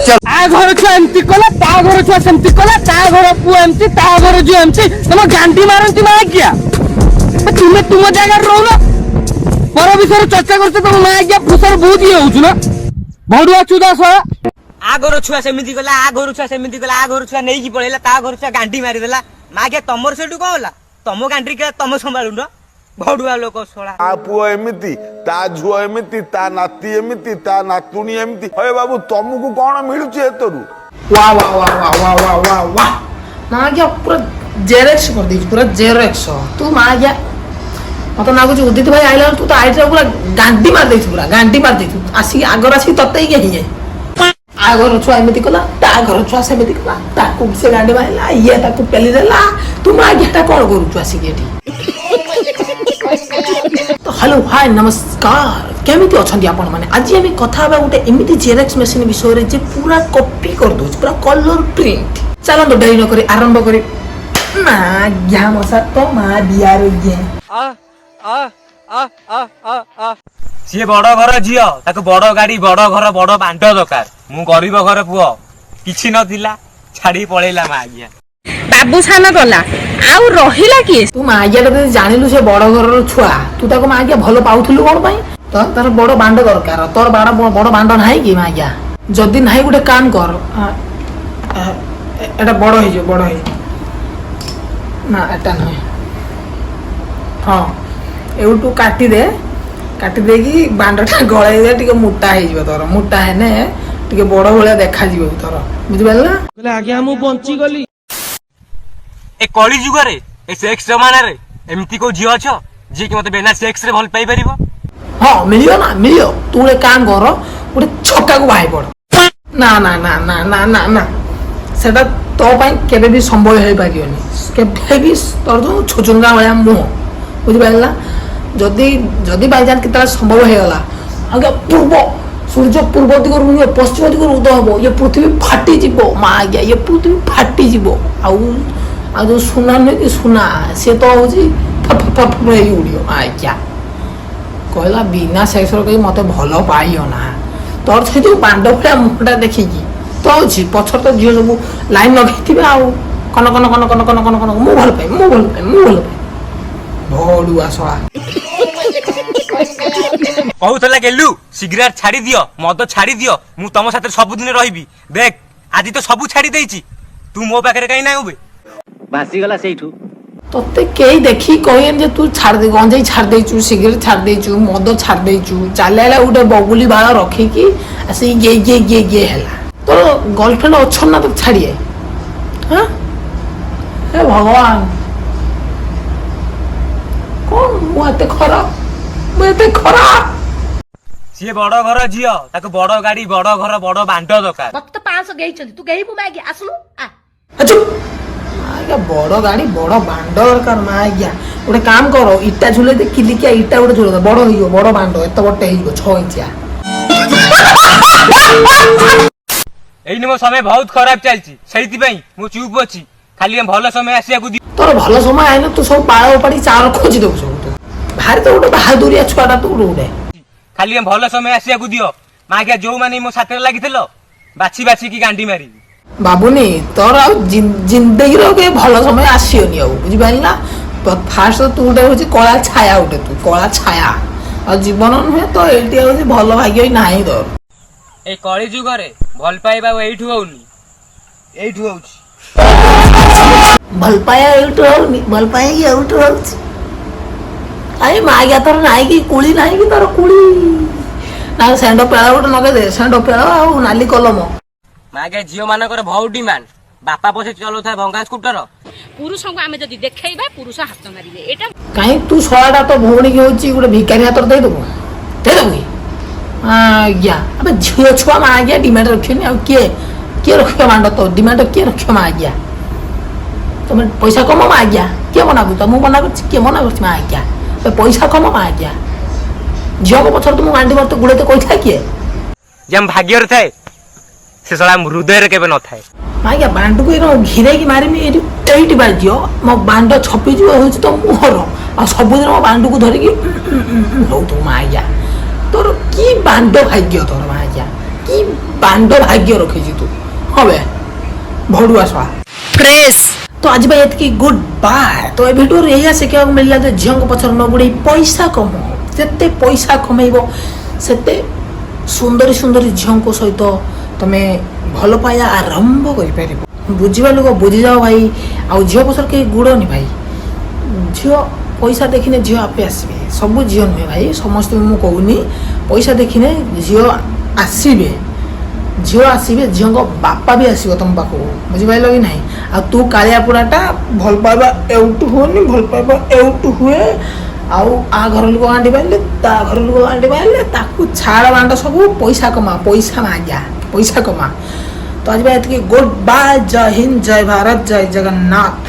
ଆ ଘର ଛୁଆ ଏମିତି କଲା, ତା ଘର ଛୁଆ ସେମିତି କଲା, ତା ଘର ପୁଅ ଏମିତି, ତା ଘର ଝିଅ ଏମିତି। ତମ ଗାଣ୍ଡି ମାରନ୍ତି ମା ଆଜ୍ଞା। ତୁମେ ତୁମ ଜାଗାରେ ରହୁନ, ପର ବିଷୟରେ ଚର୍ଚ୍ଚା କରୁଛ। ତମ ମା ଆଜ୍ଞା ଫୁସର ବହୁତ ଇଏ ହଉଛୁ ନା, ଭଡୁଆ ଚୁଦା ଶଳା। ଆ ଘର ଛୁଆ ସେମିତି କଲା, ଆ ଘର ଛୁଆ ସେମିତି କଲା, ଆ ଘର ଛୁଆ ନେଇକି ପଳେଇଲା, ତା ଘର ଛୁଆ ଗାଣ୍ଡି ମାରିଦେଲା। ମା ଆଜ୍ଞା, ତମର ସେଠୁ କଣ ହେଲା? ତମ ଗାଣ୍ଡି କେବେ ତମ ସମ୍ଭାଳୁନ, ଭଡୁଆ ଲୋକ ଶଳା। ତା ପୁଅ ଏମିତି, ତା ଝିଅ ଏମିତି, ତା ନାତି ଏମିତି, ତା ନାତୁଣୀ ଏମିତି। ହେ ବାବୁ, ତମକୁ କଣ ମିଳୁଛି ଏଥିରୁ? ୱା ୱା ୱା ୱା ୱା ୱା ୱା ୱା! ମା ଆଜ୍ଞା, ପୁରା ଜେରେକ୍ସ କରିଦେଇଛୁ, ପୁରା ଜେରେକ୍ସ ତୁ। ମା ଆଜ୍ଞା, ମତେ ଲାଗୁଛି ଉଦିତ ଭାଇ ଆଇଲା ବେଳକୁ ତୁ ତ ଆଇଟିରେ ପୁରା ଗାଣ୍ଡି ମାରି ଦେଇଛୁ, ପୁରା ଗାଣ୍ଡି ମାରି ଦେଇଛୁ। ଆସିକି ଆଗରେ ଆସିକି ତତେ ହିଁ ହେଇଯାଏ। ଆ ଘର ଛୁଆ ଏମିତି କଲା, ତା ଘର ଛୁଆ ସେମିତି କଲା, ତାକୁ ସେ ଗାଣ୍ଡି ମାରିଲା, ଇଏ ତାକୁ ପେଲି ଦେଲା। ତୁ ମା ଆଜ୍ଞାଟା କଣ କରୁଛୁ ଆସିକି ଏଠି? ତ ହ୍ୟାଲୋ, ହାଇ, ନମସ୍କାର, କେମିତି ଅଛନ୍ତି ଆପଣମାନେ? ଆଜି ଆମେ କଥା ହେବା ଗୋଟେ ଏମିତି ଜେରକ୍ସ ମେସିନ୍ ବିଷୟରେ ଯେ ପୁରା କପି କରିଦେଉଛି, ପୁରା କଲର ପ୍ରିଣ୍ଟ। ଚାଲନ୍ତୁ, ଡେରି ନ କରି ଆରମ୍ଭ କରି। ମା ଆଜ୍ଞା, ମଶା ତ ମା ବିଆର। ସିଏ ବଡ ଘର ଝିଅ, ତାକୁ ବଡ ଗାଡି, ବଡ ଘର, ବଡ ବାଣ୍ଡ ଦରକାର। ମୁଁ ଗରିବ ଘର ପୁଅ, କିଛି ନଥିଲା, ଛାଡି ପଳେଇଲା ମା ଆଜ୍ଞା। ବାବୁସାନ ଗଲା, ଆଉ ରହିଲା କିଏ? ତୁ ମା ଆଜ୍ଞାଟା ଯଦି ଜାଣିଲୁ ସେ ବଡ ଘରର ଛୁଆ, ତୁ ତାକୁ ମା ଆଜ୍ଞା ଭଲ ପାଉଥିଲୁ କଣ ପାଇଁ? ତ ତାର ବଡ ବାଣ୍ଡ ଦରକାର, ତୋର ବାଡ ବଡ ବାଣ୍ଡ ନାହିଁ କି ମା ଆଜ୍ଞା? ଯଦି ନାହିଁ, ଗୋଟେ କାମ କର, ଆ, ଏଟା ବଡ ହେଇଯିବ, ବଡ ହେଇଯିବ। ନା, ଏଟା ନୁହେଁ। ହଁ, ଏଇଠୁ କାଟିଦେ। କାଟି ଦେଇକି ବାଣ୍ଡଟା ଗଳେଇ ଦେ, ଟିକେ ମୋଟା ହେଇଯିବ ତୋର। ମୋଟା ହେନେ ଟିକେ ବଡ ଭଳିଆ ଦେଖାଯିବ ତୋର, ବୁଝିପାରିଲ ନା? ଆଜ୍ଞା, ମୁଁ ବଞ୍ଚିଗଲି। ଏ କଳି ଯୁଗରେ, ଏ ସେକ୍ସ ଜମାନାରେ ଏମିତି କୋଉ ଝିଅ ଅଛ ଯିଏ କି ମତେ ବିନା ସେକ୍ସ ରେ ଭଲ ପାଇପାରିବ? ହଁ, ମିଳିବ ନା, ମିଳିବ। ତୁ ଗୋଟେ କାମ କର, ଗୋଟେ ଛକାକୁ ବାହାରି ପଡ। ନା ନା ନା ନା ନା ନା ନା, ସେଟା ତୋ ପାଇଁ କେବେ ବି ସମ୍ଭବ ହେଇପାରିବନି, କେବେ ବି। ତୋର ଯୋଉ ଛୁଚୁଙ୍ଗା ଭଳିଆ ମୁହଁ, ବୁଝିପାରିଲ ନା? ଯଦି ବାଇଚାନ୍ସ କେତେବେଳେ ସମ୍ଭବ ହେଇଗଲା ଆଜ୍ଞା, ପୂର୍ବ ସୂର୍ଯ୍ୟ ପୂର୍ବ ଦିଗରୁ ନୁହେଁ, ପଶ୍ଚିମ ଦିଗରୁ ଉଦୟ ହବ, ଇଏ ପୃଥିବୀ ଫାଟିଯିବ ମା ଆଜ୍ଞା, ଇଏ ପୃଥିବୀ ଫାଟିଯିବ। ଆଉ ଯୋଉ ସୁନା ନୁହେଁ କି ସୁନା, ସିଏ ତ ହଉଛି ଫପ ଫପ ହେଇକି ଉଡ଼ିବ। ମା ଆଜ୍ଞା କହିଲା, ବିନା ସେକ୍ସର କେହି ମତେ ଭଲ ପାଇବ ନା। ତୋର ସେ ଯୋଉ ବାଣ୍ଡ ଭଳିଆ ମୁହଁଟା ଦେଖିକି ତ ଅଛି, ପଛରେ ତ ଝିଅ ସବୁ ଲାଇନ୍ ଲଗେଇଥିବେ ଆଉ କନ କନ କନ କନ କନ କନ କନ, ମୁଁ ଭଲ ପାଏ, ମୁଁ ଭଲ ପାଏ, ମୁଁ ଭଲ ପାଏ। ଭଡୁଆ ଶଳା। କହୁଥିଲା, ଗେଲୁ, ସିଗାରେଟ ଛାଡି ଦିଅ, ମଦ ଛାଡି ଦିଅ, ମୁଁ ତମ ସାଥିରେ ସବୁଦିନ ରହିବି। ଦେଖ, ଆଜି ତ ସବୁ ଛାଡି ଦେଇଛି, ତୁ ମୋ ପାଖରେ କାହିଁ ନାଇଁ ବେ? ଭାସିଗଲା ସେଇଠୁ। ତତେ କେହି ଦେଖିକି କହିବେନି ଯେ ତୁ ଛାଡ଼ି ଦେ, ଗଞ୍ଜେଇ ଛାଡ଼ି ଦେଇଛୁ, ସିଗାରେଟ ଛାଡ଼ି ଦେଇଛୁ, ମଦ ଛାଡ଼ି ଦେଇଛୁ। ଚାଲିଲା ଗୋଟେ ବଗୁଲି ବାଳ ରଖିକି ଆସିକି ଗେ ଗେ ଗେ ଗେ ହେଲା। ତୋର ଗର୍ଲଫ୍ରେଣ୍ଡ ଅଛନ୍ ନା ତୋତେ ଛାଡ଼ିଏ? ହଁ, ହେ ଭଗବାନ, କଣ ମୁଁ ଏତେ ଖରାପ? ମୁଁ ଏତେ ଖରାପ? ସିଏ ବଡ ଘର ଝିଅ, ତାକୁ ବଡ ଗାଡି, ବଡ ଘର, ବଡ ବାଣ୍ଡ ଦରକାର। ମତେ ତ 500 ଗେଇଛନ୍ତି, ତୁ ଗେଇବୁ ମାଗି? ଆସୁନୁ ଆ। ଚୁପ୍ ଆଜ୍ଞା। ବଡ ଗାଡି, ବଡ ବାଣ୍ଡ ଦରକାର। ମା ଆଜ୍ଞା, ଗୋଟେ କାମ କର, ଇଟା ଝୁଲେଇ ଦେ, କିଲିକିଆ ଇଟା ଗୋଟେ ଝୁଲେଇ ଦେ, ବଡ ହେଇଯିବ। ବଡ ବାଣ୍ଡ ଏତେ ବଡ ହେଇଯିବ, 6 ଇଞ୍ଚିଆ। ଏଇନି ମୋ ସମୟ ବହୁତ ଖରାପ ଚାଲିଛି, ସେଇଥିପାଇଁ ମୁଁ ଚୁପ୍ ଅଛି। ଖାଲି ଭଲ ସମୟ ଆସିବାକୁ ଦିଅ। ତୋର ଭଲ ସମୟ ଆଇଲେ ତୁ ସବୁ ପାଳ ଉପାଡି ଚାଉଳ ଖୋଜି ଦବୁ ସବୁ। ତୁ ଭାରି ତ ଗୋଟେ ବାହାଦୁରିଆ ଛୁଆଟା ତୁ ଗୋଟେ। ଖାଲି ଭଲ ସମୟ ଆସିବାକୁ ଦିଅ। ମା ଆଜ୍ଞା, ଯୋଉମାନେ ମୋ ସାଥିରେ ଲାଗିଥିଲ, ବାଛି ବାଛିକି ଗାଣ୍ଡି ମାରିବି। ବାବୁନି, ତୋର ଆଉ ଜିନ୍ଦଗିର କେବେ ଭଲ ସମୟ ଆସିବନି ଆଉ, ବୁଝିପାରିଲି ନା? ଫାଷ୍ଟ ତୁ ଗୋଟେ ହଉଛି କଳା ଛାୟା ଗୋଟେ, ତୁ କଳା ଛାୟା ଆଉ ଜୀବନ ନୁହେଁ ତ। ଏଇଠି ହଉଛି ଭଲ ଭାଗ୍ୟ ହିଁ ନାହିଁ ତୋର। ଏଇ କଳି ଯୁଗରେ ଭଲ ପାଇବା ଆଉ ଏଇଠୁ ହଉନି, ଏଇଠୁ ହଉଛି। ଭଲ ପାଇବା ଏଇଠୁ ହଉନି, ଭଲ ପାଇବା ଏଇଠୁ ହଉଛି। ଆରେ ମାଗିଆ, ତୋର ନାହିଁ କି କୁଳି? ନାହିଁ କି ତୋର କୁଳି? ନା, ଷେଣ୍ଢ ପେଳ ଗୋଟେ ନଗେଇଦେ, ଷେଣ୍ଢ ପେଳ ଆଉ ନାଲି କଲମ। ମା ଆଜ୍ଞା, ଝିଅ ମାନଙ୍କର ବହୁତ ଡିମାଣ୍ଡ। ବାପା ପଛେ ଚଲାଉଥାଏ ଭଙ୍ଗା ସ୍କୁଟର। ପୁରୁଷଙ୍କୁ ଆମେ ଯଦି ଦେଖେଇବା, ପୁରୁଷ ହାତ ମାରିବେ ଏଇଟା। କାହିଁ ତୁ ଶଳାଟା ତୋ ଭଉଣୀକି ହଉଛି ଗୋଟେ ଭିକାରୀ ହାତରେ ଦେଇଦେବୁ? ଦେଇଦେବୁ କି ଆଜ୍ଞା? ଆବେ ଝିଅ ଛୁଆ ମା ଆଜ୍ଞା ଡିମାଣ୍ଡ ରଖିବନି, ଆଉ କିଏ କିଏ ରଖିବ ମାଣ୍ଡ? ତ ଡିମାଣ୍ଡ କିଏ ରଖିବ ମା ଆଜ୍ଞା? ତମେ ପଇସା କମ ମା ଆଜ୍ଞା, କିଏ ମନା କରୁଛି? ମୁଁ ମନା କରୁଛି? କିଏ ମନା କରୁଛି ମା ଆଜ୍ଞା? ତ ପଇସା କମ ମା ଆଜ୍ଞା, ଝିଅଙ୍କ ପଛରେ ତ ମୁଁ ଗାଣ୍ଡି ମାରିତେ ଗୁଡ଼େତେ କହିଥିଲା କିଏ? ଯେ ଆମ ଭାଗ୍ୟରେ ଥାଏ, ସେ ଶଳା ଆମ ହୃଦୟରେ କେବେ ନଥାଏ। ଆଜ୍ଞା, ବାଣ୍ଡକୁ ଏଇନା ଘିରେଇକି ମାରିମି ଏଇଠି, ଏଇଠି ବାଜିବ, ମୋ ବାଣ୍ଡ ଛପିଯିବ ହେଉଛି ତୋ ମୁହଁର। ଆଉ ସବୁଦିନ ମୋ ବାଣ୍ଡକୁ ଧରିକି ହଉଥିବୁ। ମା ଆଜ୍ଞା, ତୋର କି ବାଣ୍ଡ ଭାଗ୍ୟ ତୋର ମା ଆଜ୍ଞା। କି ବାଣ୍ଡ ଭାଗ୍ୟ ରଖିଛୁ ତୁ। ହଁ ବେ, ଭଡ଼ୁଆ ଶଳା। ଫ୍ରେଶ। ତ ଆଜି ପାଇଁ ଏତିକି, ଗୁଡ୍ ବାଏ। ତ ଏ ଭିଡ଼ିଓରୁ ଏଇଆ ଶିଖିବାକୁ ମିଳିଲା ଯେ ଝିଅଙ୍କ ପଛରେ ନ ଗୁଡ଼େଇ ପଇସା କମାଅ। ଯେତେ ପଇସା କମେଇବ, ସେତେ ସୁନ୍ଦରୀ ସୁନ୍ଦରୀ ଝିଅଙ୍କ ସହିତ ତମେ ଭଲ ପାଇବା ଆରମ୍ଭ କରିପାରିବ। ବୁଝିବା ଲୋକ ବୁଝିଯାଅ ଭାଇ। ଆଉ ଝିଅ ପଛରେ କେହି ଗୁଡ଼ନି ଭାଇ। ଝିଅ ପଇସା ଦେଖିନେ ଝିଅ ଆପେ ଆସିବେ। ସବୁ ଝିଅ ନୁହେଁ ଭାଇ, ସମସ୍ତଙ୍କୁ ମୁଁ କହୁନି। ପଇସା ଦେଖିନେ ଝିଅ ଆସିବେ, ଝିଅ ଆସିବେ, ଝିଅଙ୍କ ବାପା ବି ଆସିବ ତମ ପାଖକୁ। ବୁଝିପାରିଲ କି ନାହିଁ? ଆଉ ତୁ କାଳିଆ ପୋଡ଼ାଟା, ଭଲ ପାଇବା ଏଉଠୁ ହୁଏନି, ଭଲ ପାଇବା ଏଉଠୁ ହୁଏ। ଆଉ ଆ ଘର ଲୋକ ଗାଣ୍ଡି ମାରିଲେ, ତା ଘର ଲୋକ ଗାଣ୍ଡି ମାରିଲେ, ତାକୁ ଛାଡ଼ ବାଣ୍ଡ ସବୁ। ପଇସା କମା, ପଇସା ମାଗିଆ, ପଇସା କମା। ତ ଆଜି ପାଇଁ ଏତିକି, ଗୁଡ୍ ବାଏ। ଜୟ ହିନ୍ଦ, ଜୟ ଭାରତ, ଜୟ ଜଗନ୍ନାଥ।